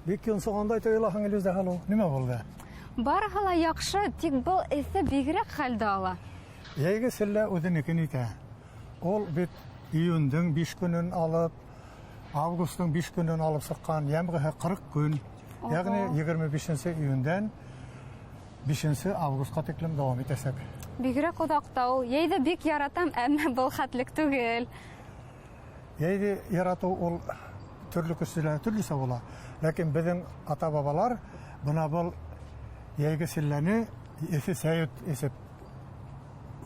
Бик йонсоғандай тойолаһың, Илүзә һылыу. Нимә булды? Барыһы ла яҡшы, тик был эҫе бигерәк хәлде ала. Йәйге селлә үҙенекен итә. Ул бит июндең 5 көнөн алып, августтың 5 көнөн алып сыҡҡан, йәмғеһе 40 көн. Ягъни 25 июндән 5 августҡа тиклем дауам итәсәк. Бигерәк оҙаҡ та ул. Йәйҙе бик яратам, әммә был хәтлек түгел. Йәйҙе яратыу ул төрлө кешеләр төрлөсә була. Ләкин беҙҙең ата-бабалар бына был йәйге селләне эҫе сәй эсеп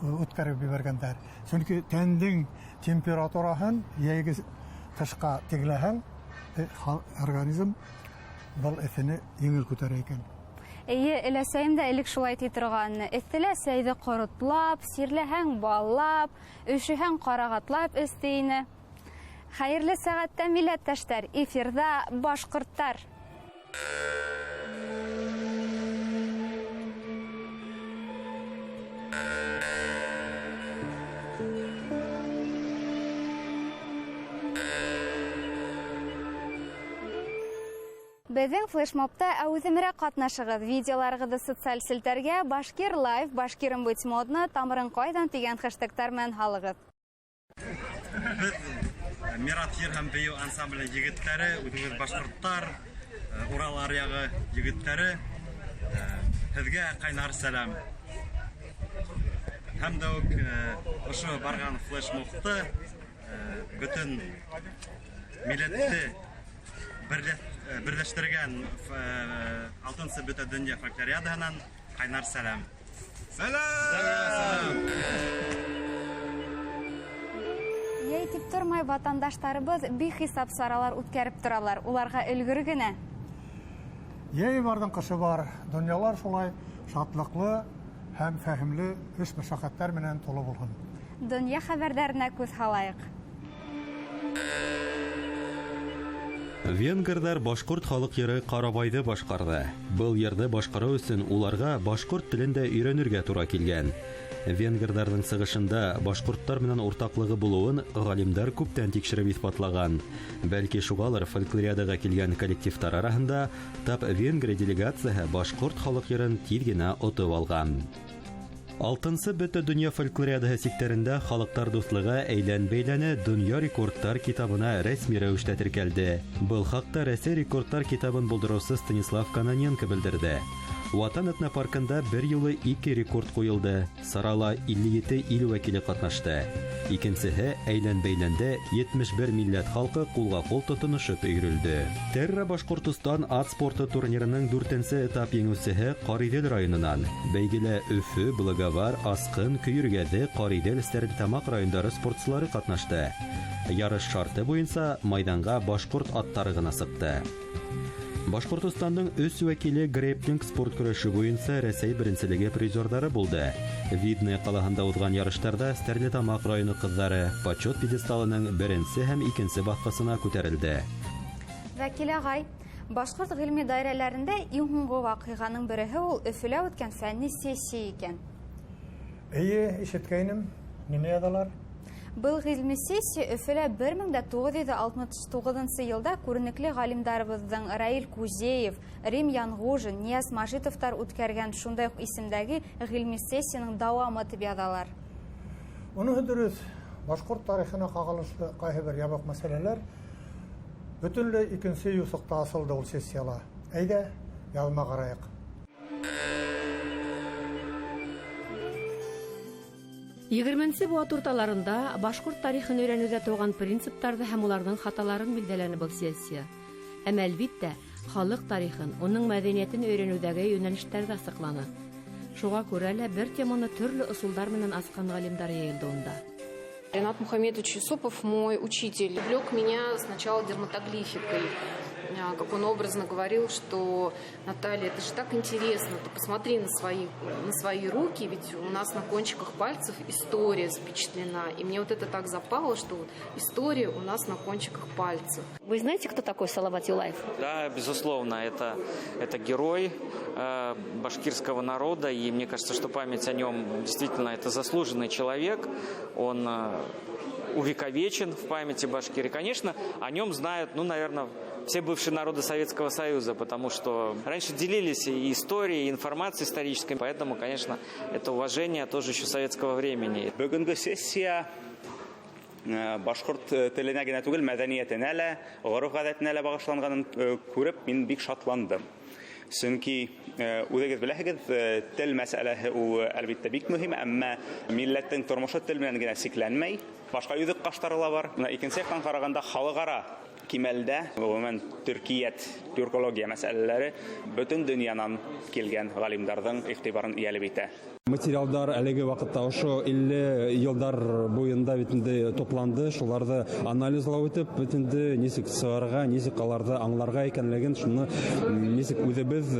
үткәреп ебәргәндәр. Сөнки тәндең температураһын йәйге тышҡа тиңләһәң, организм был эҫене еңел күтәрә икән. Эйе, өләсәйем дә элек шулай ти торған. Эҫелә сәйҙе ҡоротлап, сирләһәң баллап, өшөһәң ҡарағатлап эс ти ине. Хәйерле сәғәттә, милләттәштәр, эфирҙа башҡорттар. Беҙҙең флешмобта әүҙемерәк ҡатнашығыҙ. Видеоларығыҙҙы социаль селтәргә Башкир Лайф, Башкирым быть модно, Тамырың ҡайҙан тигән хэштегтар менән һалығыҙ. Беҙ Мират йыр һәм бейеү ансамбле егеттәре, үҙебеҙ башҡорттар, Урал аръяғы егеттәре, һеҙгә ҡайнар сәләм. Һәм дә үк ошо барған флешмобты бөтөн милләтте берләштергән алтынсы бөтә донъя фольклориадаһынан ҡайнар сәләм. Сәләм! Йәй тип тормай, ватандаштарыбыҙ бихисап саралар үткәреп торалар. Уларға өлгөр генә. Йәй барҙың ҡышы бар. Донъялар шулай шатлыҡлы һәм фәһемле эш мәшәҡәттәр менән тулы булһын. Донъя хәбәрҙәренә күҙ һалайыҡ. Венгрҙар башҡорт халыҡ йыры Ҡарабайҙы башҡарҙы. Был йырҙы башҡарыу өсөн уларға башҡорт телен дә өйрәнергә тура килгән. Венгрҙарҙың сығышында башҡорттар менән уртаҡлығы булыуын ғалимдар күптән тикшереп иҫбатлаған. Бәлки шуғалыр фольклориадаға килгән коллективтар араһында тап Венгрия делегацияһы башҡорт халыҡ йырын тиҙ генә отоп алған. Алтынсы бөтә донъя фольклориадаһы сиктәрендә халыҡтар дуҫлығы әйлән-бәйләне донъя рекордтар китабына рәсми рәүештә теркәлде. Был хаҡта Рәсәй рекордтар китабын булдырыусы Станислав Каноненко белдерҙе. Ватан этнопаркында бер юлы 2 рекорд ҡуйылды. Сарала 57 ил вәкиле ҡатнашты. Икенсеһе әйлән-бәйләндә 71 милләт халҡы ҡулға-ҡул тотоношоп өйрөлдө. Терра Башҡортостан ат спорты турнирының 4-нсе этап еңеүсеһе Ҡариҙел районынан. Бәйгелә Өфө, Благовар, Асҡын, Көйөргәҙе, Ҡариҙел, Стәрлетамаҡ райондары спортсылары ҡатнашты. Ярыш шарты буйынса майҙанға башҡорт аттары ғына сыҡты. Башҡортостандың 3 вәкиле грэпплинг спорт көрәше буйынса Рәсәй беренселеге призерҙары булды. Видное ҡалаһында уҙған ярыштарҙа Стәрлетамаҡ районы ҡыҙҙары почет пьедесталының 1-нсе һәм 2-нсе баҫҡысына күтәрелде. Вәкил ағай, башҡорт ғилми даирәләрендә иң һуңғы ваҡиғаның береһе ул Өфөлә үткән фәнни сессия икән. Эйе, ишеткәйнем. Нимә яҙалар? Был ғилми сессия Өфөлә 1969 йылда күренекле ғалимдарыбыҙҙың Раил Кузеев, Рим Янғужин, Нияз Мажитовтар үткәргән шундай уҡ исемдәге ғилми сессияның дауамы тип яҙалар. Уныһы дөрөҫ. Башҡорт тарихына ҡағылышлы ҡайһы бер ябыҡ мәсьәләләр бөтөнләй икенсе юҫыҡта асылды ул сессияла. Әйҙә, яҙма ҡарайыҡ. Егерменсе быуат урталарында башҡорт тарихын өйрәнеүҙә тыуған принциптарҙы һәм уларҙың хаталарын билдәләне был сессия. Әммә, әлбиттә, халыҡ тарихын, уның мәҙәниәтен өйрәнеүҙәге йүнәлештәрҙе асыҡланы. Шуға күрә лә бер теманы төрлө ысулдар менән асҡан ғалимдар йыйылды унда. Ренат Мухаметович Юсупов, мой учитель, увлек меня сначала дерматоглификой. Как он образно говорил, что Наталья, это же так интересно, ты посмотри на свои руки, ведь у нас на кончиках пальцев история запечатлена. И мне это так запало, что история у нас на кончиках пальцев. Вы знаете, кто такой Салават Юлаев? Да, безусловно, это герой башкирского народа, и мне кажется, что память о нем действительно это заслуженный человек. Он увековечен в памяти Башкирии. Конечно, о нем знают, наверное, все бывшие народы Советского Союза, потому что раньше делились и историей, и информацией исторической, поэтому, конечно, это уважение тоже еще советского времени. Бөгөнгө сессия башҡорт теленә генә түгел, мәҙәниәтенә лә, ғөрөф-ғәҙәтенә лә бағышланғанын күреп, мин бик шатландым. Сөнки үҙегеҙ беләһегеҙ, тел мәсьәләһе ул әлбиттә бик мөһим, әммә милләттең тормошо тел менән генә сикләнмәй. Башҡа йөҙөк ҡаштары ла бар. Бына икенсе яҡтан ҡарағанда халыҡ-ара кимәлдә, ғөмүмән, төркиәт, тюркология мәсьәләләре бөтөн донъянан килгән ғалимдарҙың иғтибарын йәлеп итә. Материалдар әлеге ваҡытта ошо 50 йылдар буйында бит инде тупланды, шуларҙы анализлау итеп, бит инде нисек сығарға, нисек аларҙы аңларға икәнлеген, шуны нисек үҙебеҙ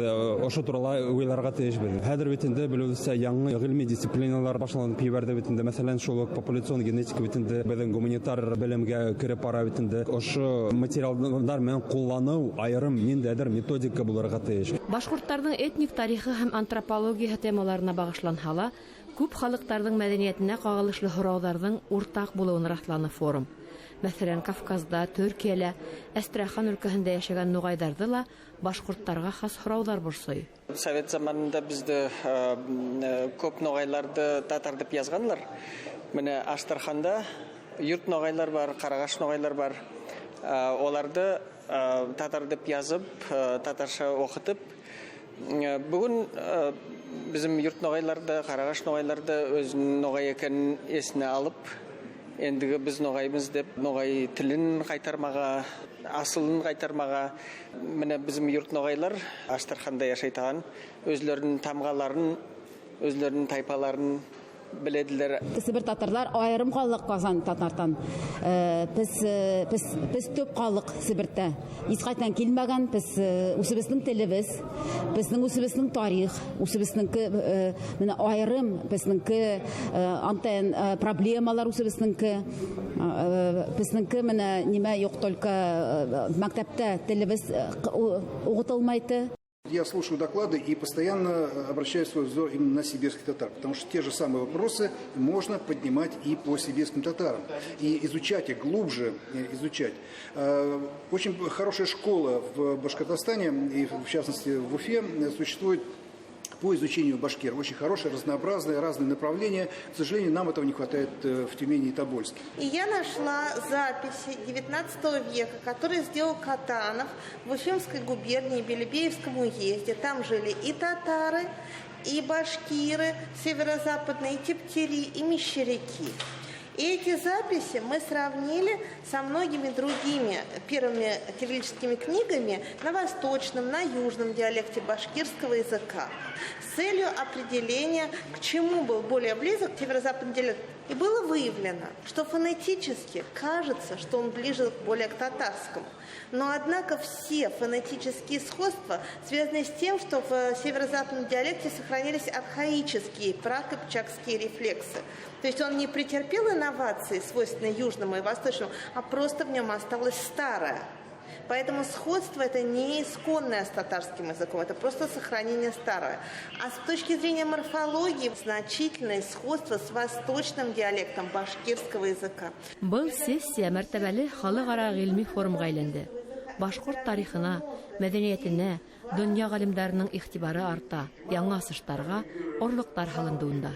ошо турала уйларға тейешбеҙ. Хәҙер бит инде белеүебеҙсә яңы ғилми дисциплиналар башланып ебәрҙе бит инде, мәҫәлән, шул уҡ популяцион генетика бит инде беҙҙең гуманитар белемгә кереп бара бит инде. Ошо материалдар менән ҡулланыу айырым ниндәйҙер методика булырға тейеш. Башҡорттарҙың этник тарихы һәм антропологияһы темаларына бағышланһа ла, күп халыҡтарҙың мәҙәниәтенә ҡағылышлы һорауҙарҙың уртаҡ булыуын раҫланы форум. Мәҫәлән, Кавказда, Төркиәлә, Әстрәхан өлкәһендә йәшәгән нуғайҙарҙы ла башҡорттарға хас һорауҙар борсой. Совет заманында беҙҙе күп нуғайларҙы татар тип яҙғанлар. Менә Әстраханда йорт нуғайлар бар, Ҡарағаш нуғайлар бар. Оларҙы татар тип язып, татарша уҡытып, бөгөн bizim yurt noğaylarda, Qarағаш noğaylarda өзінің noğay екенін есіне алып, ендігі біз noğaymız деп noğay тілін қайтармаға, асылын қайтармаға, міне bizim yurt noğaylar Астраханда яшайтаған, өзлерінің тамғаларын, өзлерінің тайпаларын беледелер. Себер татарлар айырым халык Казан татартан. Без төп халык Себердә. Исхактан килмәгән, без үзебезнең телебез, безнең үзебезнең тарих, үзебезнеңке менә айырым, безнеңке антен проблемалар үзебезнеңке, безнеңке менә нимә юк, только мәктәптә телебез укытылмайды. Я слушаю доклады и постоянно обращаю свой взор именно на сибирских татар, потому что те же самые вопросы можно поднимать и по сибирским татарам, и изучать их, глубже изучать. Очень хорошая школа в Башкортостане, и в частности в Уфе, существует по изучению башкир. Очень хорошие, разнообразные, разные направления. К сожалению, нам этого не хватает в Тюмени и Тобольске. И я нашла записи 19 века, которые сделал Катанов в Уфимской губернии, Белебеевском уезде. Там жили и татары, и башкиры, северо-западные, и тептери, и мещеряки. И эти записи мы сравнили со многими другими первыми кириллическими книгами на восточном, на южном диалекте башкирского языка с целью определения, к чему был более близок северо-западный диалект. И было выявлено, что фонетически кажется, что он ближе более к татарскому. Но, однако, все фонетические сходства связаны с тем, что в северо-западном диалекте сохранились архаические пракыпчакские рефлексы. То есть он не претерпел инновации, свойственные южному и восточному, а просто в нем осталось старое. Поэтому сходство это не исконное с татарским языком, это просто сохранение старое. А с точки зрения морфологии значительное сходство с восточным диалектом башкирского языка. Был сессия мәртәбәле халыҡ-ара ғилми форумға әйләнде. Башҡорт тарихына, мәҙәниәтенә, донъя ғалимдарының иғтибары арта, яңы асыштарға орлоҡтар һалынды унда.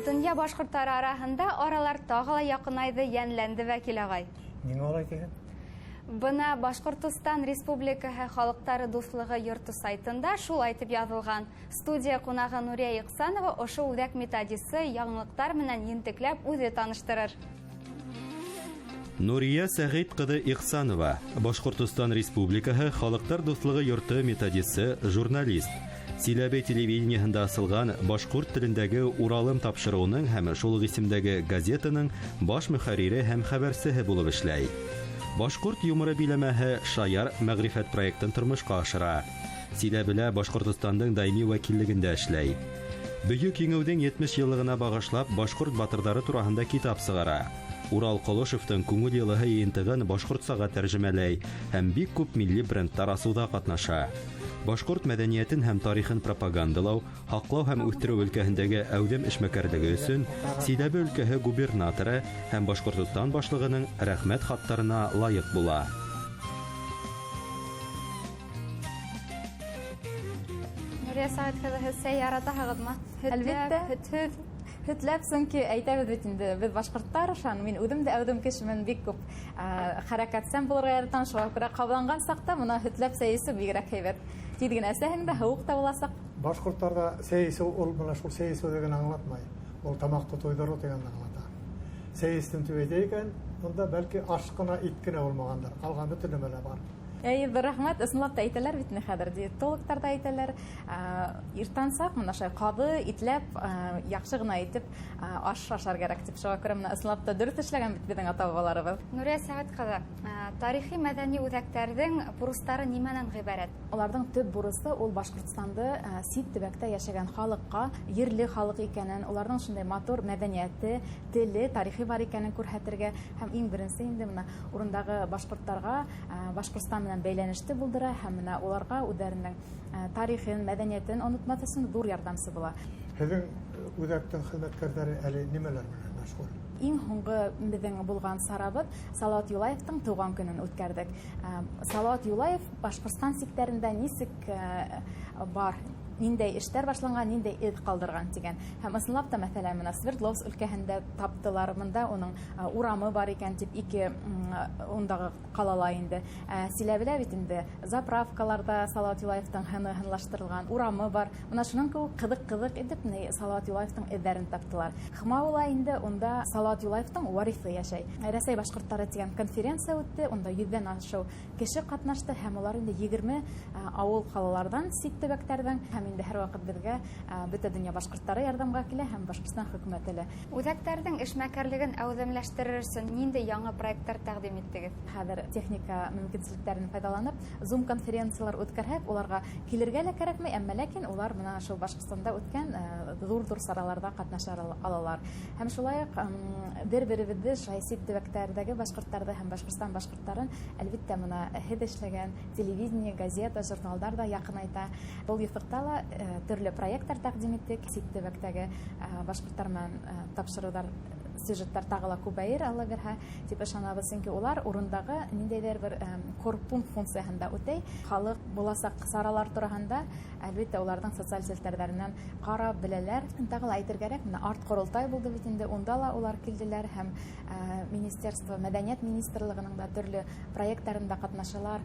Донъя башҡорттары араһында аралар тағы ла яҡынайҙы, йәнләнде, Вәкил ағай. Ниңә улай тиһең? Бына Башҡортостан Республикаһы халыҡтары дуҫлығы йорто сайтында шулай тип яҙылған. Студия ҡунағы Нурия Иҡсанова ошо үҙәк методисы яңылыҡтар менән ентекләп үҙе таныштырыр. Нурия Сәғит ҡыҙы Иҡсанова, Башҡортостан Республикаһы халыҡтар дуҫлығы йорто методисы, журналист. Силәбе телевидениеһында асылған башҡорт телендәге Уралым тапшырыуының һәм шул уҡ исемдәге газетаның баш мөхәррире һәм хәбәрсеһе булып эшләй. Башҡорт юморы биләмәһе Шаяр мәғрифәт проектын тормошҡа ашыра. Силәбелә Башҡортостандың даими вәкиллегендә эшләй. Бөйөк Еңеүҙең 70 йыллығына бағышлап башҡорт батырҙары тураһында китап сығара. Урал Ҡолошовтың күңел йылыһы йыйынтығын башҡортсаға тәржемәләй һәм бик күп милли брендтар асыуҙа ҡатнаша. Башҡорт мәҙәниәтен һәм тарихын пропагандалау, һаҡлау һәм үҫтереү өлкәһендәге әүҙем эшмәкәрлеге өсөн Силәбе өлкәһе губернаторы һәм Башҡортостан башлығының рәхмәт хаттарына лайыҡ була. Нурия Сәғит ҡыҙы, һеҙ сәй яратаһығыҙмы? Әлбиттә. Һөтһөҙ. Һөтләп, сөнки әйтәбеҙ бит инде, беҙ башҡорттар, шан мин үҙем дә әүҙем кешемен, бик күп хәрәкәтсән булырға яратам, шуға күрә ҡабаланған саҡта бына һөтләп сәй эсеү бигерәк һәйбәт. Тиҙ генә эсәһең дә, һыуыҡ та буласаҡ. Башҡорттарҙа сәй эсеү ул бына шул сәй эсеү тигән аңлатмай. Ул тамаҡты туйҙырыу тигәнде аңлата. Сәй эстем тип әйтә икән, унда бәлки аш ҡына, ит кенә булмағандыр, ҡалған бөтөн нәмә лә бар. Әй, ҙур рәхмәт. Ысынлап та әйтәләр бит инде хәҙер, диетологтар ҙа әйтәләр. Иртәнсаҡ мына шулай ҡаҙы итләп, яҡшы ғына итеп, аш ашар кәрәк тип. Шуға күрә мына ысынлап та дөрөҫ эшләгән бит беҙҙең ата-бабаларыбыҙ. Нурия Сәғит ҡыҙы, тарихи мәҙәни үҙәктәрҙең бурыстары нимәнән ғибәрәт? Уларҙың төп бурысы ул Башҡортостанды сит төбәктә йәшәгән халыҡҡа ерле халыҡ икәнен, уларҙың шундай матур мәҙәниәте, теле, тарихи бар икәнен күрһәтергә һәм иң беренсе инде мына урындағы башҡорттарға, Башҡортостан менән бәйләнеште булдыра һәм мына уларға үҙҙәренең тарихын, мәҙәниәтен онотмаҫ өсөн ҙур ярҙамсы була. Һеҙҙең үҙәктең хеҙмәткәрҙәре әле нимәләр менән мәшғүл? Иң һуңғы беҙҙең булған сарабыҙ Салауат Юлаевтың тыуған көнөн үткәрҙек. Салауат Юлаев Башҡортостан сиктәрендә нисек бар, ниндәй эштәр башланған, ниндәй эҙ ҡалдырған тигән. Һәм ысынлап та, мәҫәлән, мына Свердловск өлкәһендә таптылар, мында уның урамы бар икән тип ике ундағы ҡалала инде. Силәбелә бит инде заправкаларҙа Салауат Юлаевтың һыны һынлаштырылған урамы бар. Мына шуның кеүек ҡыҙыҡ-ҡыҙыҡ итеп Салауат Юлаевтың эҙҙәрен таптылар. Хмаула инде унда Салауат Юлаевтың вариҫы йәшәй. Рәсәй башҡорттары тигән конференция үтте, унда 100-дән ашыу кеше ҡатнашты һәм улар инде 20 ауыл ҡалаларҙан, сит төбәктәрҙән һәм инде һәр ваҡыт беҙгә бөтә донъя башҡорттары ярҙамға килә һәм Башҡортостан хөкүмәте лә. Үҙәктәрҙең эшмәкәрлеген әүҙемләштерер өсөн ниндәй яңы проекттар тәҡдим иттегеҙ? Хәҙер техника мөмкинселектәрен файҙаланып, Zoom конференциялар үткәрһәк, уларға килергә лә кәрәкмәй, әммә ләкин улар мына шул Башҡортостанда үткән ҙур-ҙур сараларҙа ҡатнаша алалар. Һәм шулай уҡ бер-беребеҙҙе шулай сит төбәктәрҙәге башҡорттарҙы һәм Башҡортостан башҡорттарын, әлбиттә, мына һеҙ эшләгән телевидение, газета, журналдар ҙа яҡынайта. Был юҫыҡта ла төрлө проекттар тәҡдим иттек. Сит төбәктәге башҡорттар менән тапшырыуҙар, сюжеттар тағы ла күбәйер, Алла бирһә, тип ышанабыҙ, сөнки улар урындағы ниндәйҙер бер корпункт функцияһында үтәй. Халыҡ буласаҡ саралар тураһында, әлбиттә, уларҙың социаль селтәрҙәренән ҡарап беләләр. Тағы ла әйтергә кәрәк, мына арт ҡоролтай булды бит инде, унда ла улар килделәр һәм министерство, мәҙәниәт министрлығының да төрлө проекттарында ҡатнашалар,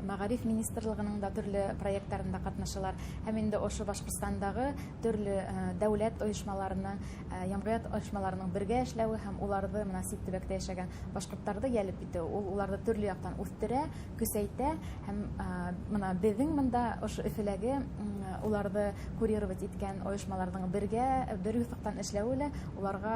мәғариф министрлығының да төрлө проекттарында ҡатнашалар. Һәм инде ошо Башҡортостандағы төрлө дәүләт ойошмаларының, йәмғиәт ойошмаларының бергә эшләүе һәм уларҙы мына сит төбәктә йәшәгән башҡорттарҙы йәлеп итеү, ул уларҙы төрлө яҡтан үҫтерә, көсәйтә һәм мына беҙҙең бында ошо Өфөләге уларҙы курировать иткән ойошмаларҙың бергә бер юҫыҡтан эшләүе лә уларға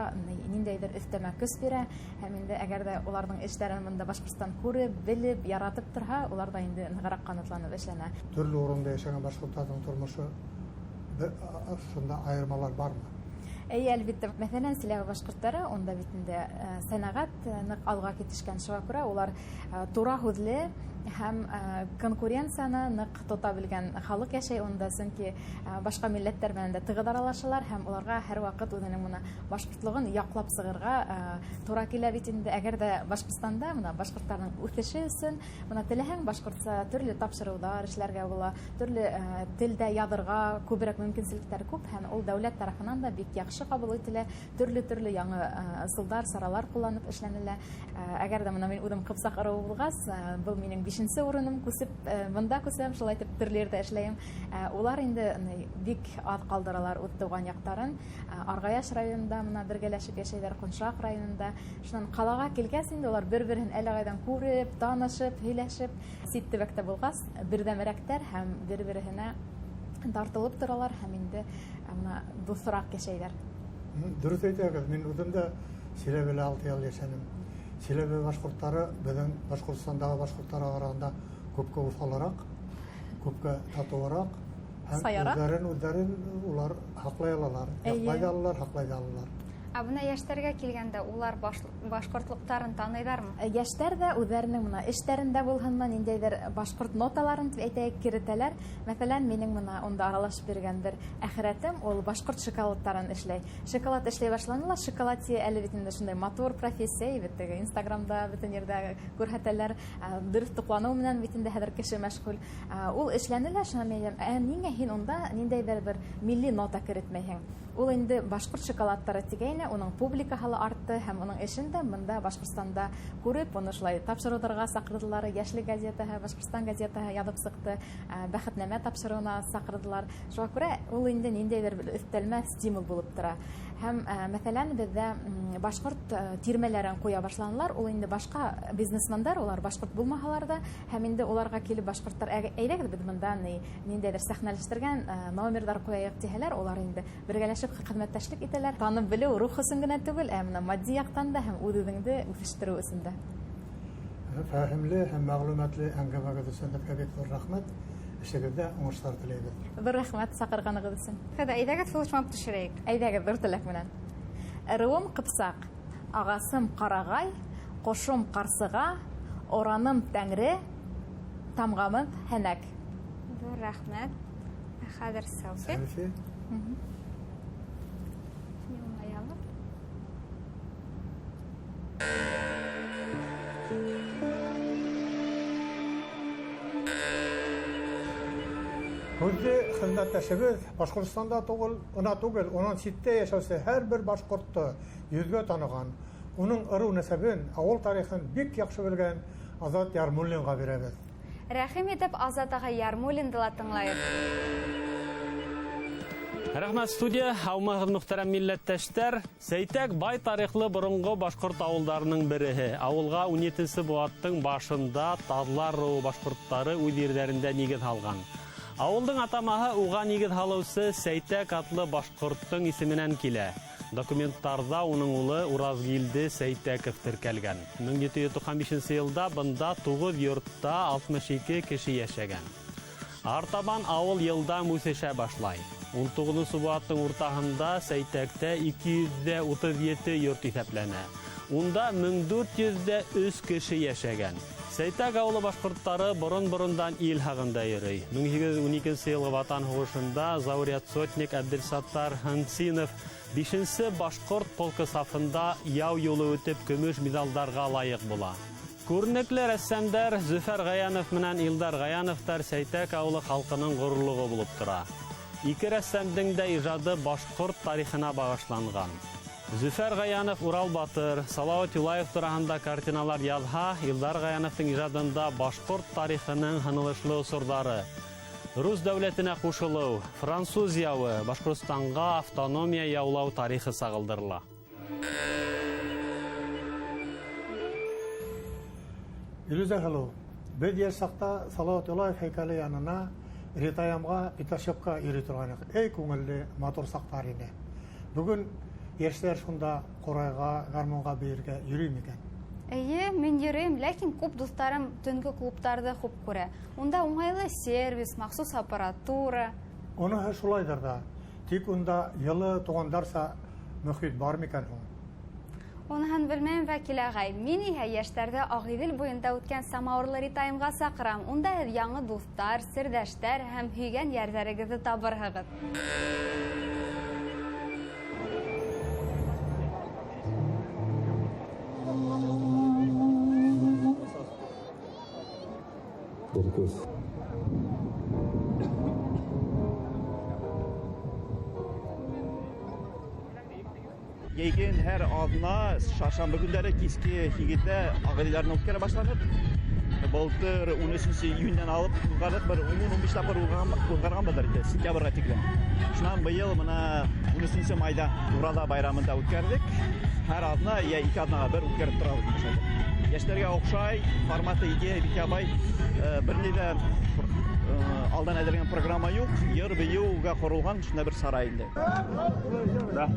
ниндәйҙер өҫтәмә көс бирә. Һәм инде әгәр ҙә уларҙың эштәрен бында Башҡортостан күреп, белеп, яратып торһа, улар ҙа инде нығыраҡ ҡанатланып эшләнә. Төрлө урында йәшәгән башҡорттарҙың тормошо шунда айырмалар бармы? Эйе, әлбиттә. Мәҫәлән, Силәбе башҡорттары унда бит инде сәнәғәт ныҡ алға китешкән, шуға күрә улар тура һүҙле һәм конкуренцияны ныҡ тота белгән халыҡ йәшәй унда, сөнки башҡа милләттәр менән дә тығыҙ аралашалар һәм уларға һәр ваҡыт үҙенең мына башҡортлоғон яҡлап сығырға тура килә бит инде. Әгәр ҙә Башҡортостанда мына башҡорттарҙың үҫеше өсөн мына теләһәң башҡортса төрлө тапшырыуҙар эшләргә була, төрлө телдә яҙырға күберәк мөмкинселектәр күп һәм ул дәүләт тарафынан да бик яҡшы ҡабул ителә, төрлө-төрлө яңы ысулдар, саралар ҡулланып эшләнелә. Әгәр ҙә мына мин үҙем ҡыпсаҡ ырыуы булғас, был минең 5-нсе урыным, күсеп бында күсәм, шулай итеп төрлө ерҙә эшләйем. Улар инде бик аҙ ҡалдыралар үҙ тыуған яҡтарын. Арғаяш районында мына бергәләшеп йәшәйҙәр, Ҡоншаҡ районында. Шунан ҡалаға килгәс инде улар бер-береһен әллә ҡайҙан күреп, танышып, һөйләшеп, сит төбәктә булғас, берҙәмерәктәр һәм бер-береһенә тартылып торалар һәм инде мына дуҫыраҡ йәшәйҙәр. Дөрөҫ әйтәгеҙ, мин үҙем дә Силәбелә 6 йыл йәшәнем. Силәбе башҡорттары беҙҙең Башҡортостандағы башҡорттарға ҡарағанда күпкә уҫалыраҡ, күпкә татыуыраҡ һәм Саяраҡ. үҙҙәрен улар һаҡлай алалар. Эйе. Яҡлай ҙа алалар, һаҡлай ҙа алалар. Ә Ә бына йәштәргә килгәндә, улар башҡортлоҡтарын таныйҙармы? Йәштәр ҙә үҙҙәренең бына эштәрендә булһынмы, ниндәйҙер башҡорт ноталарын тип әйтәйек, керетәләр. Мәҫәлән, минең бына унда аралашып йөрөгән бер әхирәтем, ул башҡорт шоколадтарын эшләй. Шоколад эшләй башланы ла, шоколадье әле бит инде шундай матур профессия бит, теге Инстаграмда бөтөн ерҙә күрһәтәләр. Дөрөҫ туҡланыу менән бит инде хәҙер кеше мәшғүл. Ул эшләне лә, шунан мин әйтәм, ә ниңә һин унда ниндәйҙер бер милли нота керетмәйһең? Ул инде башҡорт шоколадтары тигәйне, уның публикаһы ла артты һәм уның эшен дә бында Башҡортостанда күреп, уны шулай тапшырыуҙарға саҡырҙылар. Йәшлек газетаһы, Башҡортостан газетаһы яҙып сыҡты, Бәхетнәмә тапшырыуына саҡырҙылар. Шуға күрә ул инде ниндәйҙер бер өҫтәлмә стимул булып тора. Һәм, мәҫәлән, беҙҙә башҡорт тирмәләрен ҡуя башланылар. Ул инде башҡа бизнесмендар, улар башҡорт булмаһалар ҙа, һәм инде уларға килеп башҡорттар, әйҙәгеҙ беҙ бында ниндәйҙер сәхнәләштергән номерҙар ҡуяйыҡ тиһәләр, улар инде бергәләшеп хеҙмәттәшлек итәләр. Танып белеү рух өсөн генә түгел, ә бына матди яҡтан да һәм үҙ-үҙеңде үҫештереү өсөн дә. Фәһемле һәм мәғлүмәтле әңгәмәгеҙ өсөн һеҙгә бик ҙур рәхмәт. Эшегеҙҙә уңыштар теләйбеҙ. Ҙур рәхмәт саҡырғанығыҙ өсөн. Хәҙер әйҙәгеҙ флешмоб төшөрәйек. Әйҙәгеҙ, ҙур теләк менән. Ырыуым ҡыпсаҡ, ағасым ҡарағай, ҡошом ҡарсыға, ораным тәңре, тамғамым һәнәк. Ҙур рәхмәт. Ә хәҙер селфи. Селфи. Һүҙҙе хеҙмәттәшебеҙ Башҡортостанда түгел, уна түгел, унан ситтә йәшәүсе һәр бер башҡортто йөҙгә таныған, уның ырыу нәсәбен, ауыл тарихын бик яҡшы белгән Азат Ярмуллинға бирәбеҙ. Рәхим итеп Азат ағай Ярмуллинды ла тыңлайыҡ. Рәхмәт, студия. Һаумыһығыҙ, мөхтәрәм милләттәштәр. Сәйтәк бай тарихлы боронғо башҡорт ауылдарының береһе. Ауылға 17-нсе быуаттың башында Таҙлар ырыуы башҡорттары үҙ ерҙәрендә нигеҙ һалған. Ауылдың атамаһы уға нигеҙ һалыусы Сәйтәк атлы башҡорттоң исеменән килә. Документтарҙа уның улы Уразгилде Сәйтәков теркәлгән. 1795 йылда бында 9 йортта 62 кеше йәшәгән. Артабан ауыл йылдам үҫешә башлай. 19-нсы быуаттың уртаһында Сәйтәктә 237 йорт иҫәпләнә. Унда 1403 кеше йәшәгән. Сәйтәк ауылы башҡорттары борон-борондан ил һағында йөрөй. 1812 йылғы Ватан һуғышында зауряд сотник Әбделсаттар Һынсинов 5-нсе башҡорт полкы сафында яу юлы үтеп көмөш миҙалдарға лайыҡ була. Күренекле рәссамдар Зөфәр Ғаянов менән Илдар Ғаяновтар Сәйтәк ауылы халҡының ғорурлығы булып тора. Ике рәссамдың да ижады башҡорт тарихына бағышланған. Зөфәр Ғаянов Урал Батыр, Салауат Юлаев тураһында картиналар яҙһа, Илдар Ғаяновтың ижадында башҡорт тарихының һынылышлы осорҙары, Рус дәүләтенә ҡушылыу, француз яуы, Башҡортостанға автономия яулау тарихы сағылдырыла. Илүзә һылыу, беҙ йәш саҡта Салауат Юлаев һәйкәле янына Ритаямға, Пятачокка йөрөй торғайныҡ. Эй, күңелле, матур саҡтар ине. Бөгөн йәштәр шунда ҡурайға, гармунға бейергә йөрөй микән? Эйе, мин йөрөйөм, ләкин күп дуҫтарым төнгө клубтарҙы хуп күрә. Унда уңайлы сервис, махсус аппаратура. Уныһы шулайҙыр ҙа. Тик унда йылы туғандарса мөхит бар микән һуң? Уныһын белмәйем, Вәкил ағай. Мин иһә йәштәрҙе Ағиҙел буйында үткән самауырлы ритайымға саҡырам. Унда һеҙ яңы дуҫтар, серҙәштәр һәм һөйгән йәрҙәрегеҙҙе табырһығыҙ. Йәйген һәр аҙна шаршамбы көндәре киске һигеҙҙә Ағиҙелдәрен үткәрә башланыҡ. Былтыр 13 июньдән алып уҙғарҙыҡ, бер 10-15 тапҡыр уҙғарғанбыҙҙыр инде, сентябргә тиклем. Шунан быйыл бына 13 майҙа Урала байрамында үткәрҙек. Һәр аҙна йә ике аҙнаға бер үткәреп торабыҙ иншалла. Йәштәргә оҡшай, форматы идея бик ябай, бер ни ҙә алдан әҙерләнгән программа юҡ, йыр бейеүгә ҡоролған шундай бер сара инде. Да.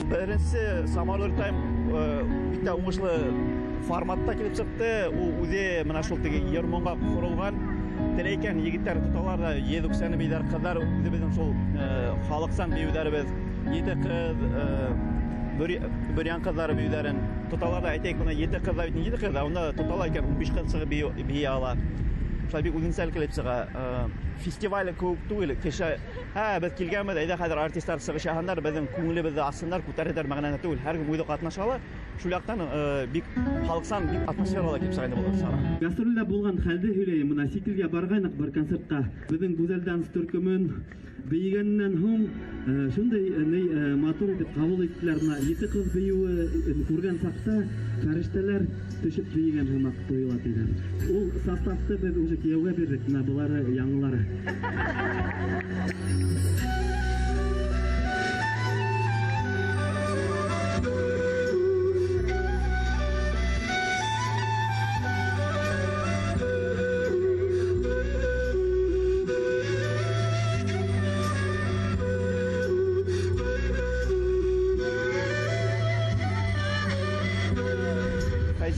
Беренсе Самауыр тайм Бик тә уңышлы форматта килеп сыҡты. Ул үҙе мына шул теге йыр-моңға ҡоролған. Теләй икән егеттәр тоталар ҙа йөҙ бейҙәр, ҡыҙҙар үҙебеҙҙең шул халыҡсан бейеүҙәребеҙ, ете ҡыҙ, бөрйән ҡыҙҙары бейеүҙәрен тоталар ҙа, әйтәйек, бына ете ҡыҙ ҙа бит, ете ҡыҙ, унда тотала икән 15 ҡыҙ сығып бейей ала. Шулай бик үҙенсәлекле килеп сыға. Фестиваль кеүек түгел, кеше, беҙ килгәнбеҙ, әйҙә хәҙер артистар сығыш яһандар, беҙҙең күңелебеҙҙе асһындар, күтәрһендәр мәғәнәһендә түгел. Һәр кем үҙе ҡатнаша ала. Шул яҡтан бик халыҡсан, бик атмосферала килеп сыға инде был сара. Гастролдә булған хәлде һөйләйем. Бына сит илгә барғайныҡ бер концертҡа. Беҙҙең Гүзәл данс төркөмөн бейегәннән һуң шундай матур итеп ҡабул иттеләр. Бына ете ҡыҙ бейеүе күргән саҡта фәрештәләр төшөп бейегән һымаҡ тойола тиҙәр. Ул составты беҙ уже кейәүгә бирҙек, бына былары яңылары.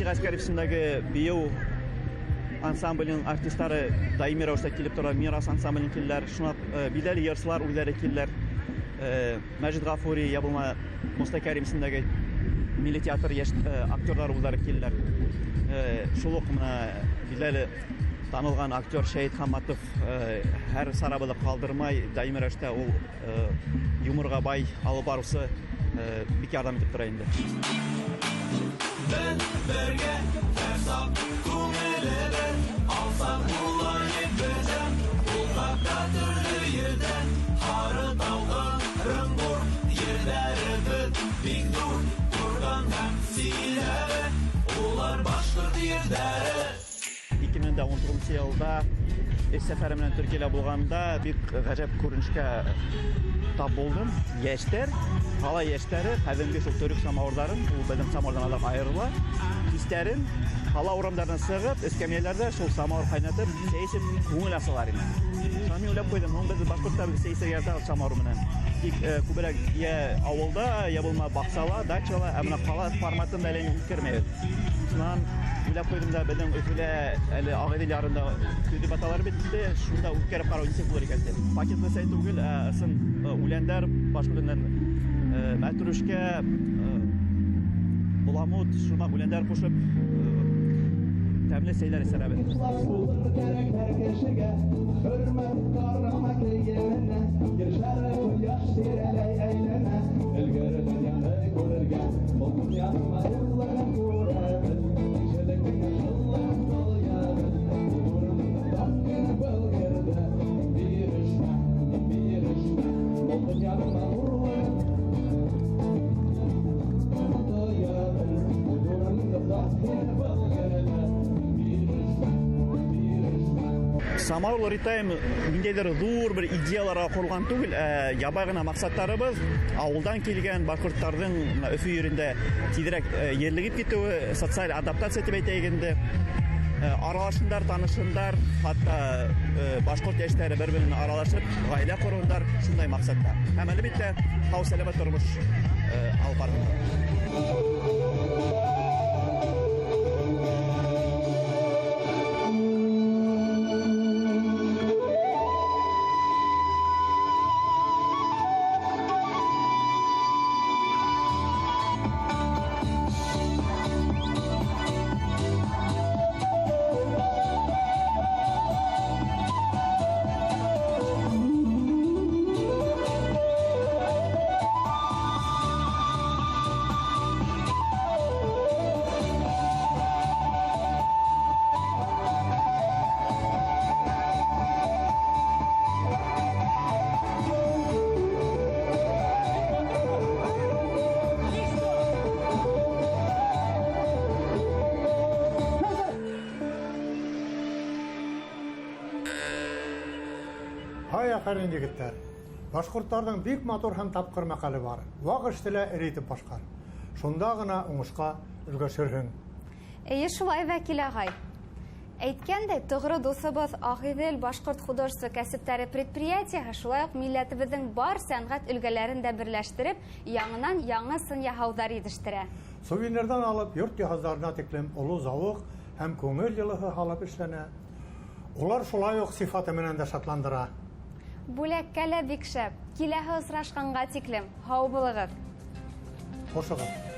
Ғәскәров исемендәге бейеү ансамблінің артистлары даими рәүештә килеп тора, Мирас ансамблен килделәр, шуна билдәле йырсылар үҙҙәре килделәр. Мәжит Ғафури, я булма Мостай Кәрим исемендәге милли театр йәш актерҙары үҙҙәре килделәр. Шул уҡ мына билдәле танылған актер Шәһит Хаматов һәр сарабыҙҙы ҡалдырмай, даими рәүештә ул юморға бай алып барыусы, бик ярҙам итеп тора инде. Беҙ бергә һәр саҡ күңелебеҙ алсаҡ булайыҡ беҙҙән, ул хаҡта төрлө ерҙән, Һары тауға, Ырымбур ерҙәребеҙ бик ҙур, Ҡурған һәм Силәбе, улар башҡорт ерҙәре. 2019 йылда эш сәфәре менән Төркиәлә булғанда бик ғәжәп күренешкә тап булдым. Йәштәр, ҡала йәштәре ҡәҙимге шул төрөк самауырҙарын, ул беҙҙең самауырҙан аҙаҡ айырыла, кистәрен ҡала урамдарына сығып, эскәмйәләрҙә шул самауыр ҡайнатып, сәй эсеп күңел асалар ине. Шунан мин уйлап ҡуйҙым, һуң беҙ башҡорттар бит сәй эсергә яратабыҙ самауыр менән. Тик күберәк йә ауылда, йә булма баҡсала, дачала, ә бына ҡала форматында әле үткәрмәйбеҙ. Шунан уйлап ҡуйҙым да, беҙҙең Өфөлә әле Ағиҙел ярында төҙөп аталар бит инде, шунда үткәреп ҡарау нисек булыр икән тип. Пакетлы сәй түгел, ә ысын үләндәр, башҡорт теленән мәтрүшкә, боламут, шумаҡ үләндәр ҡушып, тәмле сәйләр эсерәбеҙ. Самауырлы ритайм ниндәйҙер ҙур бер идеяларға ҡоролған түгел, ә ябай ғына маҡсаттарыбыҙ ауылдан килгән башҡорттарҙың Өфө ерендә тиҙерәк ерлегеп китеүе, социаль адаптация тип әйтәйек инде. Аралашындар, танышындар, хатта башҡорт йәштәре бер-береһен аралашып, ғаилә ҡороһондар, шундай маҡсатта. Һәм әлбиттә, һау-сәләмәт тормош алып барһындар. Һай, афәрин, егеттәр. Башҡорттарҙың бик матур һәм тапҡыр мәҡәле бар. Ваҡ эште лә эре итеп башҡар. Шунда ғына уңышҡа өлгәшерһең. Эйе, шулай, Вәкил ағай. Әйткәндәй, тоғро дуҫыбыҙ Ағиҙел башҡорт художество кәсептәре предприятиеһы шулай уҡ милләтебеҙҙең бар сәнғәт өлгәләрен дә берләштереп, яңынан яңы сын яһауҙар етештерә. Сувенирҙан алып йорт йыһаздарына тиклем оло зауыҡ һәм күңел йылыһы һалып эшләнә. Улар шулай уҡ сифаты менән дә шатландыра. Бүләккә лә бик шәп. Киләһе осрашҡанға тиклем. Һау булығыҙ. Хушығыҙ.